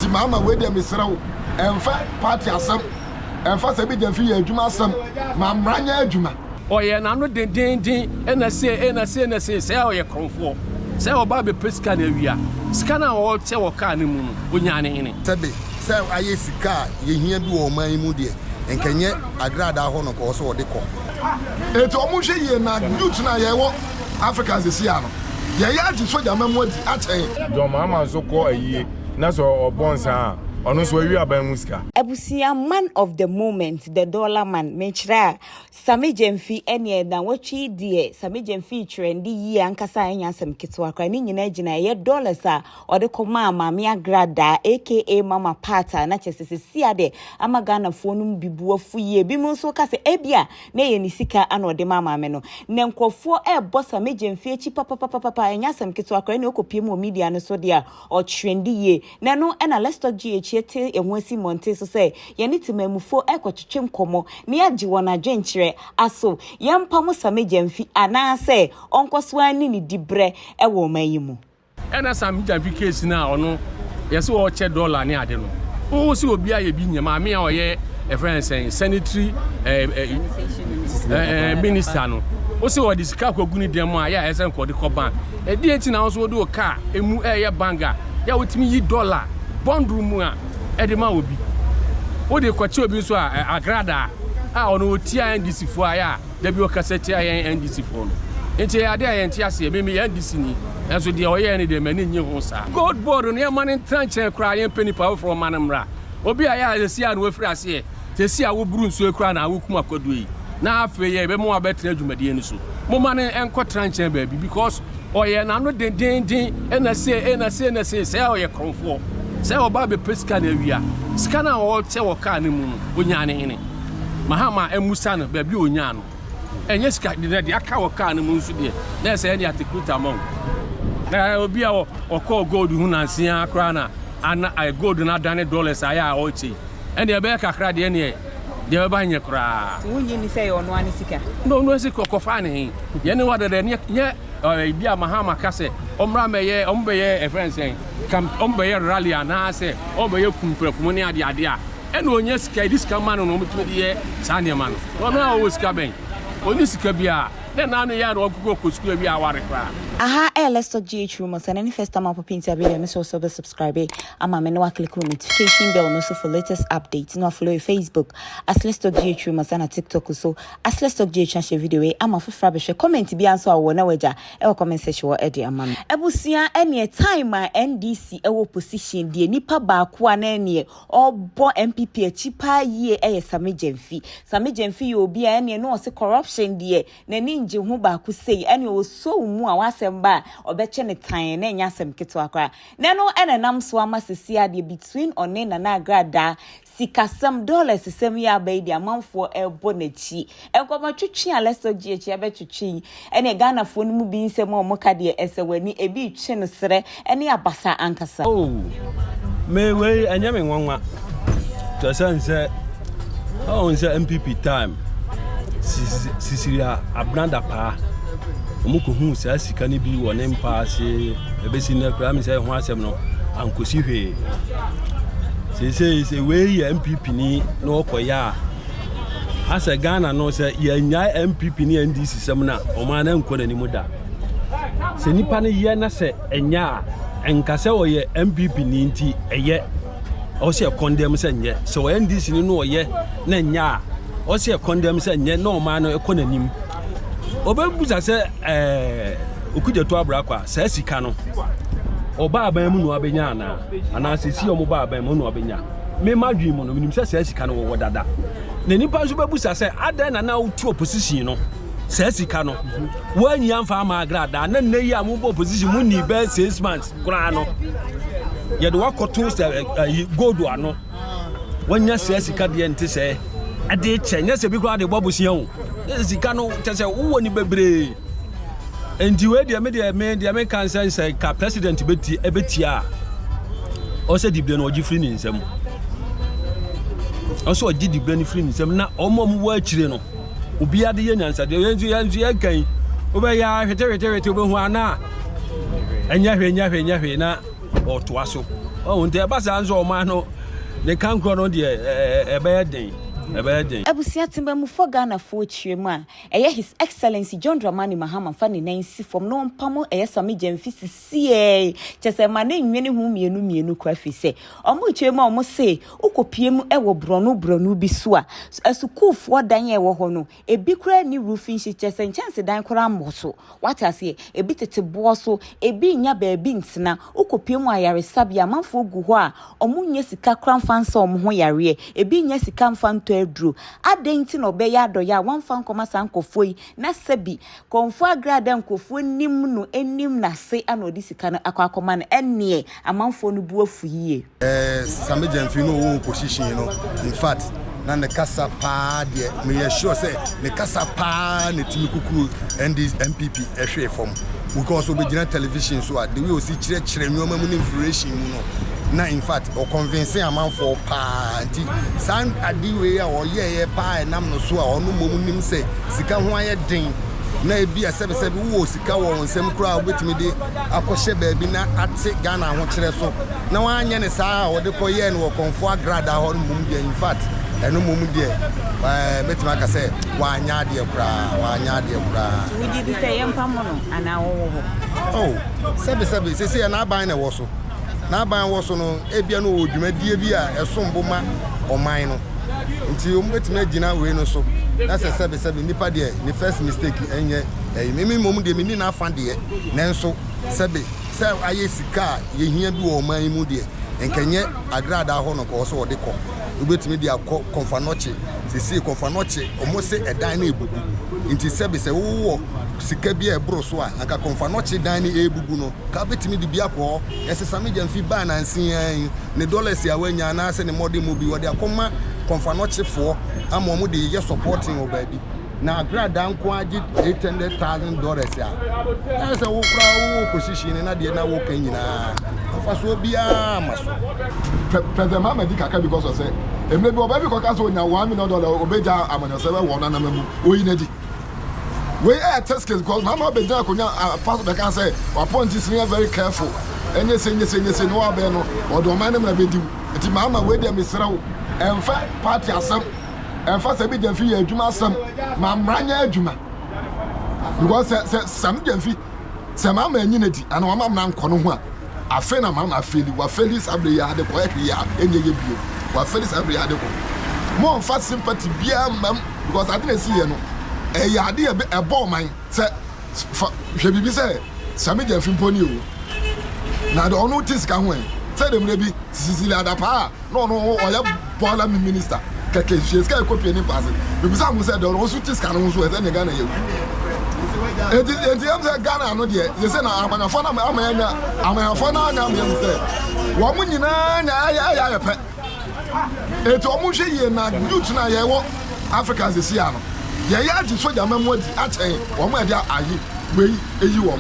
Enti Mahama wei deɛ mesrɛ wo, ɛmfa party asɛm, ɛmfa sɛ bi gyamfi yɛ adwuma asɛm, ma mmara nyɛ adwuma. Ɔyɛ n'ano dendeenden ɛna sei ɛna sei ɛna sei sɛ ɔyɛ korɔmfoɔ sɛ ɔba abɛpɛ sika no awia sika no a ɔkyɛ wɔ kaa no mu no ɔnyaa ne hene. Sɛbe sɛ ayɛ sika a yɛhia bi wɔ ɔman yi mu deɛ, nka ɛnyɛ agradaa hɔ na nka ɔwɔ sɛ ɔde kɔ. Enti ɔmo nhwɛ yie na youth no a yɛwɔ Africa sɛsi a no yɛyɛ agye sogya ma mu adi akyɛn. John Mahama nso kɔ ayie na sɛ ɔbɔ nsa a, ɔno nso wawie aban mu sika. Abusua man of the moment, the dollar man, mekyerɛ a, Sammy Gyamfi ɛneɛ nawɔtwe yi deɛ Sammy Gyamfi trendi yie ankasa a ɛnyɛ asɛm ketewa koraa, ne nyinaa gyina ɛyɛ dollars a ɔde kɔmaa Maame Agradaa aka Mama Pat a na kyerɛ sɛ sesia deɛ ama Ghanafoɔ no mu bi bo afu yie, binom nso ka sɛ ebia na ɛyɛ ne sika ana ɔde maa maame no. Na nkurɔfoɔ ɛrebɔ Sammy Gyamfi akyi papapapapa, ɛnyɛ asɛm ketewa koraa, ɛnna ɔkɔpie mu wɔ media no so deɛ a ɔtrendi yie. Na ɛno na Let's Talk GH yɛte yɛn ho asi mmɔnten so sɛ yɛne temanmufoɔ rekɔtwetwe nkɔmmɔ na yɛagye wɔn adwenkyerɛ. Aso yɛmpamo Sammy Gyamfi anaasɛ ɔnkɔ so ara nni ne diberɛ wɔ ɔman yi mu? Ɛna Sam Gyamfi case no a ɔno yɛse ɔkyɛ dollar ne ade no wohu sɛ obi ayɛ bi nyɛ maame a ɔyɛ ɛfrɛ no sɛn sanitary minister no wo sɛ ɔde sika kɔgu ne dan mu a yɛ a ɛsɛ nka ɔde kɔ bank ɛdeɛ nti na wo nso wode wo car emu ɛyɛ bank a yɛ a wotumi yi dollar bɔndoro mu a ɛde ma obi wode kɔkyɛ obi nso a agradaa a ɔno ɔtia NDC foɔ a yɛ a Da bi ɔkasa tia yɛn NDC foɔ no. Nti ɛyɛ adeɛ a yɛnte aseɛ. Me meyɛ NDC ni, nanso deɛ ɔyɛɛ no deɛ m'ani nnye ho saa. Gold board no yɛmma no ntra nkyɛn koraa yɛmpɛ nipa foforɔ mma no mmra. Obi a yɛ a seesei a na wafiri aseɛ, seesei a woburu nsuo yi koraa na wokum akwaduo yi na afei yɛ yɛbɛma wabɛtena dwumadie no so. Momma no nkɔtra nkyɛn baabi because ɔyɛ n'ano dendeenden ɛna sei ɛna sei ɛna sei sɛ ɔyɛ korɔmfoɔ sɛ ɔba abɛpɛ sika na awia sika no a ɔkyɛ wɔ kaa no mu no ɔnyaa ne hene. Mahama mmusa no baabi a ɔnyaa no. Ɛnyɛ sika de na deɛ aka wɔ kaa no mu nso deɛ na ɛsɛ ɛne atekuta ma wo. Na obi a ɔkɔɔ gold ho nanse ara koraa na ana gold no adane dollars ayɛ a ɔrekyɛ yi. Ɛnneɛ ɛbɛyɛ kakra deɛ ɛneɛ deɛ ɛbɛba nyɛ koraa. Nti wonnye nni sɛ ɛyɛ ɔno ara ne sika? Na ɔno sika ɔkɔfaa ne he? Yɛne wa dada nyɛ nyɛ ebi a Mahama ka sɛ ɔmmra mmɛyɛ ɔmo bɛyɛ ɛfrɛ no sɛn camp ɔmo bɛyɛ rally anaasɛ ɔmo bɛyɛ kumprɛkum ne adeade a Ɛna ɔnya sika, yɛde sika ma no na ɔtumi de yɛ saa nneɛma no. Na ɔno a ɔwɔ sika bɛn? Ɔnni sika biara. Na ɛna ano yɛ a na ɔkokɔ kɔ sukuu awie aware koraa. Aha ɛyɛ Let's Talk GH Rumors ɛnɛ ne first time a wopɛ nti abɛdwa me sɛ wo sɛ wobɛ subscribe ama me na wa click on notification bell no so for latest updates na wa follow yɛ Facebook as Let's Talk GH Rumors ɛna TikTok so as Let's Talk GH na share video wei ama foforɔ abɛhwɛ comment biara nso a wowɔ na wagya ɛwɔ comment section hɔ ɛde ama me. Abusua ɛneɛ time a NDC ɛwɔ opposition deɛ nipa baako a na ɛneɛ Ɔbɔ NPP akyi paa yie yɛ Sammy Gyamfi. Sammy Gyamfi yɛ obi a ɛneɛ na ɔse corruption deɛ n'ani ngye ho baako sei, ɛneɛ ɔsɔ wo mu a w'asɛm ba a ɔbɛkyɛ no tann na ɛnyɛ asɛm ketewa koraa. Na ɛno na ɛnam so ama sesei adeɛ between ɔne Nana Agradaa sikasɛm, dollars sɛm yi aba yi deɛ amanfoɔ ɛrebɔ n'akyi. Nkɔmɔtwetwe a Let's Talk GH abɛtwetwe yi ɛneɛ Ghanafoɔ no mu bi nsɛm a wɔka deɛ ɛsɛ w'ani, ebi retwe no serɛ ɛne abasa ankasa. Oh, me wei ɛnyɛ me nwanwa. Kyerɛ sɛ nsɛ ɔn sɛ NPP time sisiri a abena da paa. Wɔn kɔ hu saa sika no bi wɔ ne mpa ase ɛbɛsi nnɛ koraa mi sɛ ɛho asɛm no ankosi hwee. Seesei sɛ wei yɛ NPP ni na ɔkɔ yɛ a asɛ Ghana no sɛ yɛnyae NPP ne NDC sɛm no a ɔman no nkɔ n'anim da. Sɛ nipa no yɛ na sɛ ɛnyɛ a, ɛnka sɛ ɔyɛ NPP ni nti ɛyɛ. Ɔwɔ sɛ ɛkɔndɛm sɛ nyɛ. Sɛ ɔyɛ NDC ni na ɔyɛ na ɛnyɛ a, ɔwɔ sɛ ɛkɔndɛm sɛ nyɛ na ɔman no ɛkɔ n'anim. Ɔbɛbusa sɛ ɛɛ Okudzeto Ablakwa saa sika no ɔba aban mu na wabɛnya anaa? Anaa sɛ si ɔmo ba aban mu na wabɛnya? Me madwene mu no menim sɛ saa sika no wɔwɔ dada. Na nipa nso bɛbusa sɛ adɛn na na wotu opposition no saa sika no woanyi amfa ama agradaa na nnɛ yi a mobɔ opposition mu ni bɛyɛ 6 months koraa no yɛde wakɔto sɛ ayi gold ano wanya saa sika deɛ nte sɛ ɛde kyɛ nyɛ sɛ bi koraa de bɔ abusua o sika no kyɛ sɛ wowɔ ne bebree. Nti wei deɛ me deɛ me deɛ me ka nsɛ nsɛ ka president bɛti ɛbɛtia a ɔsɛ dibrɛ no ɔgye firi ne nsam ɔsɛ ɔgye dibrɛ no firi ne nsam na ɔmo a ɔmo wɔ akyire no obiara de yɛ nyansadeɛ yɛn nso yɛn nso yɛn kan wobɛyɛ a hwete hwete hwete wobɛhu ana ɛnyɛ hwee nyɛ hwee nyɛ hwee na ɔtoa so. Ɔho nti ɛba saa nso ɔman no ne kankorɔ no deɛ ɛbɛyɛ den. Ɛbɛyɛ den. Abusua Temanmufoɔ Ghanafoɔ kyerɛ mu a, ɛyɛ His Excellency John Dramani Mahama mfa ne nan nsi fam na ɔmpamo ɛyɛ Sammy Gyamfi sisiɛɛ, kyerɛ sɛ mma no nnwene ho mmienu mmienu koraa firi sɛ wɔn rekyerɛ mu a wɔn se wokɔpie mu wɔ borɔno borɔno bi so a, asukuufoɔ dan a ɛwɔ hɔ no ebi koraa nni roofing sheet kyerɛ sɛ nkyɛnsedan koraa mmɔ so. Wate aseɛ? Ebi tete boɔ so, ebi nnya baabi ntena. Wokɔpue mu ayaresabea a, amanfoɔ gu hɔ a, wɔnnya sika koraa mfa nsa wɔn ho yareɛ. Ebi nnya sika mfa ntɔ aduro. Adɛn nti na ɔbɛyɛ adɔeɛ a wamfa ankɔma saa nkurɔfoɔ yi na sɛbi Kɔmfoɔ Agrada nkurɔfoɔ nim no, nim n'ase na ɔde sika no akɔ akɔma no? Ɛnneɛ amanfoɔ no bo afu yie. Eh Sammy Gyamfi no ɔwɔ opposition no infact na ne kasa paa deɛ meyɛ sure sɛ ne kasa paa na ɛtumi kukuru ND NPP ɛhwee fam because ɔbɛgyina television so a the way ɔsi kyerɛkyerɛ nneɛma mu ne inflation mu no na infact ɔconvince amanfoɔ paa nti saa ade wei a ɔyɛɛyɛ paa ɛnam no so a ɔno mmom nim sɛ sika ho ayɛ den na ebi a sɛbesɛbe wowɔ sika wɔ wo nsam koraa a wobɛtumi de akɔhyɛ baabi na ate Ghana ahokyerɛ so na wanyɛ no saa a ɔde kɔ yɛɛ no wɔ Kɔmfo Agradaa hɔ no mmom deɛ in fact ɛno mmom deɛ ɛɛ mɛtumi aka sɛ wanyɛ adeɛ koraa wanyɛ adeɛ koraa. Nti wogye di sɛ yɛmpamo no anaa ɔwɔ hɔ? Oh sɛbe sɛbe seesei yɛ n'aban na ɛwɔ so n'aban wɔ so no ebia no ɔwɔ dwumadie bi a ɛsom bo ma ɔman no nti wɔn bɛtumi agyina wei no so na sɛ sɛbe sɛbe nipa deɛ ne first mistake ɛnyɛ ɛyi mimi mmom deɛ menni n'afa deɛ nanso sɛbe Sɛ ayɛ sika a yɛhia bi wɔ ɔman yi mu deɛ, nka ɛnyɛ agradaa hɔ na nka ɔwɔ sɛ wɔde kɔ. Wobɛtumi de akɔ Kɔmfanɔkye. Seesei Kɔmfanɔkye, wɔse ɛdan no rebubu. Nti sɛbe sɛ wowɔ sika bi a ɛboro so a, anka Kɔmfanɔkye dan no ɛrebubu no, nka wobɛtumi de bi akɔ hɔ. Yɛse Sammy Gyamfi baa nansa yi ara yi, ne dollars a wanya anaasɛ ne mmɔdemmɔ bi, ɔde akɔma Kɔmfanɔkyefoɔ ama wɔde reyɛ supporting wɔ baabi. Na agradaa nko ara gye $800,000 a, na ayɛ sɛ wo koraa wowɔ position no na deɛ na woka nyinaa mfasoɔ biara mma so. President Mahama di kakra because of sɛ mmerɛ bi ɔbaa bi kɔka sɛ onya $1 million obegya amanyɔsɛm wɔ ɔnanam mu oyi n'adi. Wei ɛyɛ test case because Mahama bɛgyina akonnwa afa so bɛka sɛ wapɔnte sini yɛ very careful ɛnyɛ se nyɛ se nyɛ se na wabɛn no ɔde ɔman no mmara bɛdi wo nti Mahama wei deɛ mesrɛ wo ɛmfa party asɛm Ɛnfa sɛ bi gyamfi yɛ adwuma asɛm ma mmara nyɛ adwuma because sɛ sɛ sɛm gyamfi sɛ maa ma anyi n'adi ana wama mmara nkɔ no ho a afei na maa ma afeli wafeli saa bere yi ade kɔ ɛhwɛ yi a ɛnyɛ yɛ bio wafeli saa bere yi ade kɔ mo nfa sympathy biara mmam because ade na esi yɛ no ɛyɛ ade yɛ ɛbɔ ɔman sɛ fa hwɛ biribi sɛ sɛm gyamfi mpo ni o na de ɔno te sika ho ɛ sɛ de mmerɛ bi sisili adapaa na ɔno ɔyɛ bɔɔla mi minista kɛkɛ hwɛ sika ɛkɔ pie ne mpaase mebisa mo sɛ deɛ ɔno nso te sika no ho so ɛsɛ ne Ghana yɛ enti enti ɛm sɛ Ghana no deɛ yɛ sɛ na amanyɔfoɔ no ama yɛnya amanyɔfoɔ no anya ama yɛhu sɛ wɔn mo nyinaa nya ayɛ ayɛ ayɛ pɛ enti wɔn hwɛ yie na youth na yɛwɔ Africa sisi ano yɛyɛ agye sogya mɛmo adi akyɛn wɔn a ɛde ayi wei eyi wɔn.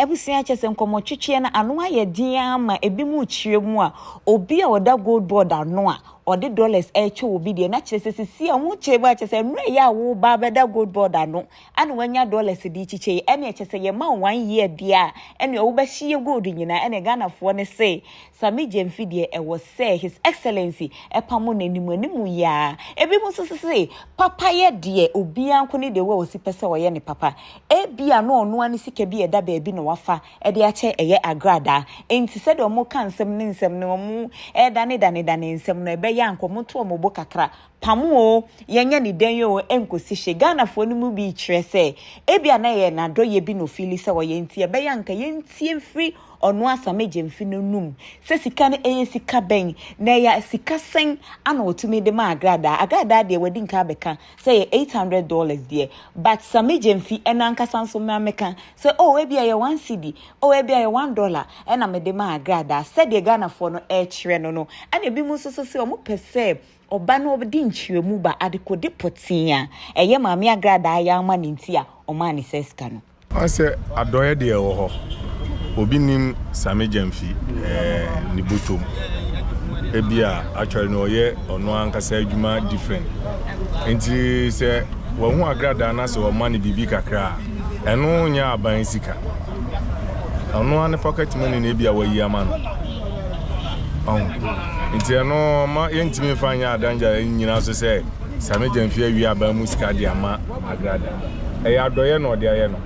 Abusua kyɛ sɛ nkɔmmɔtwetweɛ no ano ayɛ den ara ma ebinom rekyerɛ mu a, obi a ɔda gold board ano a ɔde dollars rekyɛ obi deɛ na kyerɛ sɛ sisi a wɔkyerɛ mu a kyerɛ sɛ mmerɛ yɛ a woba abɛda gold board ano ana wanya dollars de rekyekyɛ yi ɛne kyerɛ sɛ yɛma wo one year deɛ a ɛne wobɛhye yɛ gold nyinaa ɛne Ghanafoɔ no se Sammy Gyamfi deɛ ɛwɔ sɛ His Excellency ɛpamo no anim anim yi ara. Ebinom nso se papayɛ deɛ obiara nko ne deɛ wɔ a ɔsi pɛ sɛ ɔyɛ ne papa. Ebia na ɔno ara ne sika bi a ɛda baabi na wafa de akyɛ ɛyɛ agradaa. Enti sɛdeɛ wɔka nsɛm ne nsɛm no, wɔredanedanedane nsɛm no, ɛbɛyɛ a anka wɔnto wɔn bo kakra. Pam oo, yɛnyɛ no dɛn oo, ɛnkɔsi hwee. Ghanafoɔ no mu bi rekyerɛ sɛ ebia na ɛyɛ n'adɔeɛ bi na ɔfiili sɛ ɔyɛ nti ɛbɛyɛ a anka yɛntie mfiri ɔno Asame Gyamfi no anum sɛ sika no ɛyɛ sika bɛn na ɛyɛ sika sɛn ana ɔtumi de ma agradaa. Agradaa deɛ wadi nka abɛka sɛ ɛyɛ $800 deɛ but Sammy Gyamfi ɛno ankasa nso me ameka sɛ oh ebia ɛyɛ one cedi oh ebia ɛyɛ $1 ɛna mede maa Agradaa sɛdeɛ Ghanafoɔ no ɛrekyerɛ no no ɛna ebinom nso so sɛ wɔn pɛ sɛ ɔba no ɔde nkyerɛmu ba adekode pɔtee a ɛyɛ Maame Agradaa yɛ ama no nti a ɔmaa ne saa sika no. Ɔsɛ adɔeɛ deɛ ɛwɔ hɔ. Obi nim Sammy Gyamfi ne bɔtɔm. Ebia actually no ɔyɛ ɔno ankasa adwuma different. Nti sɛ wahu agradaa na sɛ ɔma no biribi kakra a, ɛno nyɛ aban sika. Ɔno ara ne pocket money na ebia wayi ama no. Ɔho nti ɛno ma yɛntumi mfa nyɛ adangya nyina so sɛ Sammy Gyamfi awie aban mu sika de ama Agrada. Ɛyɛ adɔyɛ na ɔde ayɛ no.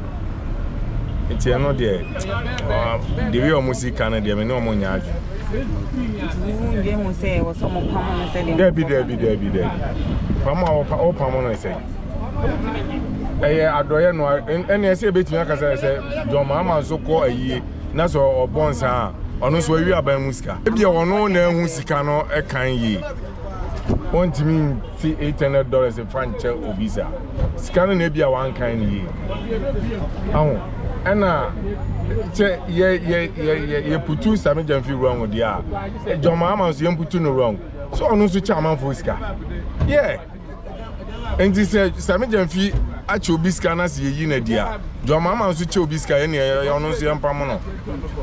Nti ɛno deɛ the way ɔmo si ka no deɛ me ne ɔmo nyɛ adwene. Dabi dabi dabi dabi. Pam a wɔpam no sɛ ɛyɛ adɔyɛ no ɛne ɛsɛ ebetumi aka sɛ sɛ John Mahama nso kɔ ayie na sɛ ɔbɔ nsa a ɔno nso awi aban mu sika. Ebia ɔno na ehu sika no kan yie. Ɔntumi nte $800 fa nkyɛ obi saa. Sika no na ebia wankan no yie. Aho ɛna sɛ yɛ yɛ yɛ yɛ yɛputu Sammy Gyamfi wrong deɛ a, John Mahama nso yɛmputu no wrong. So ɔno nso kyɛ amanfoɔ sika. Yeah. Nti sɛ Sammy Gyamfi akyɛ obi sika na sɛ yɛyi no adi a, John Mahama nso kyɛ obi sika ɛne ɔno nso yɛmpamo no.